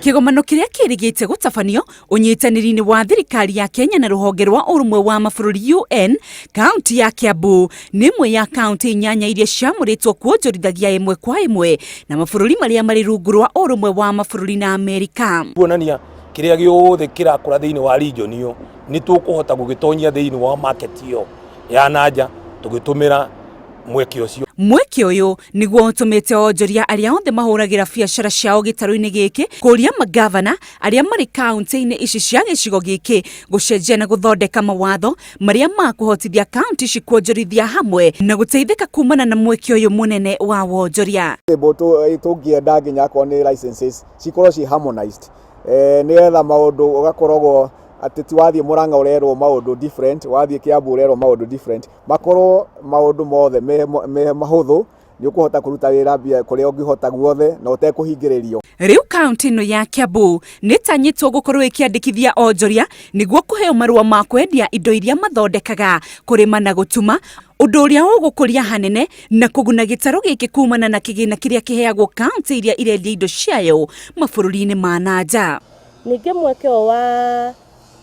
Kĩgomano kĩrĩa kĩrĩgĩte gũtabanio ũnyitanĩri-inĩ wa thirikari ya Kenya na rũhonge rwa ũrũmwe wa mabũrũri UN, kaunti ya Kiambu nĩ ĩmwe ya kaunti inyanya iria ciamũrĩtwo kuonjorithagia ĩmwe kwa ĩmwe na mabũrũri marĩa marĩ rungu rwa ũrũmwe wa mabũrũri na Amerika. Kuonania kĩrĩa gĩothe kĩrakũra thĩinĩ wa region ĩyo nĩ tũkũhota gũgĩtonyia thĩinĩ wa market ĩyo ya nanja tũgĩtũmĩra mweke ũcio. Mweke ũyũ nĩguo ũtũmĩte onjoria arĩa othe mahũragĩra biacara ciao gĩtarũ-inĩ gĩkĩ kũria magavana arĩa marĩ kaunti-inĩ ici cia gĩcigo gĩkĩ gũcenjia na gũthondeka mawatho marĩa makũhotithia kaunti ici kuonjorithia hamwe na gũteithĩka kumana na mweke ũyũ mũnene wa wonjoria. Tũngĩenda nginya akorwo nĩ licenses cikorwo ci harmonized nĩgetha maũndũ ũgakoragwo atĩ ti wathiĩ Murang'a ũrerwo maũndũ different, wathiĩ Kiambu ũrerwo maũndũ different, makorwo maũndũ mothe me mahũthũ, nĩ ũkũhota kũruta wĩra mbia kũrĩa ũngĩhota guothe na ũtekũhingĩrĩrio. Rĩu kaunti ĩno ya Kiambu nĩtanyĩtwo gũkorwo ĩkĩandĩkithia onjoria nĩguo kũheo marũa ma kwendia indo iria mathondekaga, kũrĩma na gũtuma, ũndũ ũrĩa ũgũkũria hanene na kũguna gĩtarũ gĩkĩ kumana na kĩgĩna kĩrĩa kĩheagwo kaunti iria irendia indo ciayo mabũrũri-inĩ ma na nja. Ningĩ mweke ũyũ wa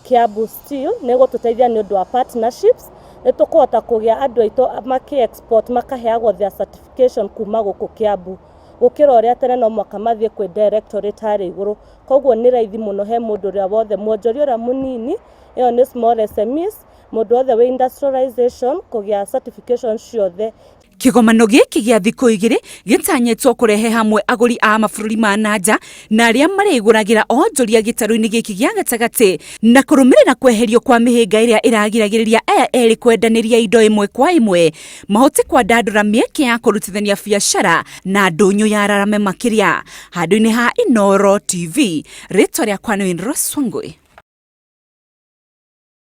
Kiambu Steel nĩ ũgũtũteithia nĩ ũndũ wa partnerships, nĩ tũkũhota kũgĩa andũ aitũ makĩ export makaheagwo their certification kuma gũkũ Kiambu, gũkĩra ũrĩa tene no mũhaka mathiĩ kwĩ directorate harĩa igũrũ. Koguo nĩ raithi mũno he mũndũ ũrĩa wothe, mwonjoria ũrĩa mũnini, ĩyo nĩ small SMEs, mũndũ wothe wĩ industrialization kũgĩa certification ciothe. Kĩgomano gĩkĩ gĩa thikũ igĩrĩ gĩtanyĩtwo kũrehe hamwe agũri a mabũrũri ma na nja na arĩa marĩgũragĩra onjoria gĩtarũ-inĩ gĩkĩ gĩa gatagatĩ na kũrũmĩrĩra kweherio kwa mĩhĩnga ĩrĩa ĩragiragĩrĩria aya erĩ kwendanĩria indo ĩmwe kwa ĩmwe mahote kwandandũra mĩeke ya kũrutithania biacara na ndũnyũ yararame makĩria. Handũ-inĩ ha Inooro TV, rĩtwa rĩakwa nĩ Winrose Wangui.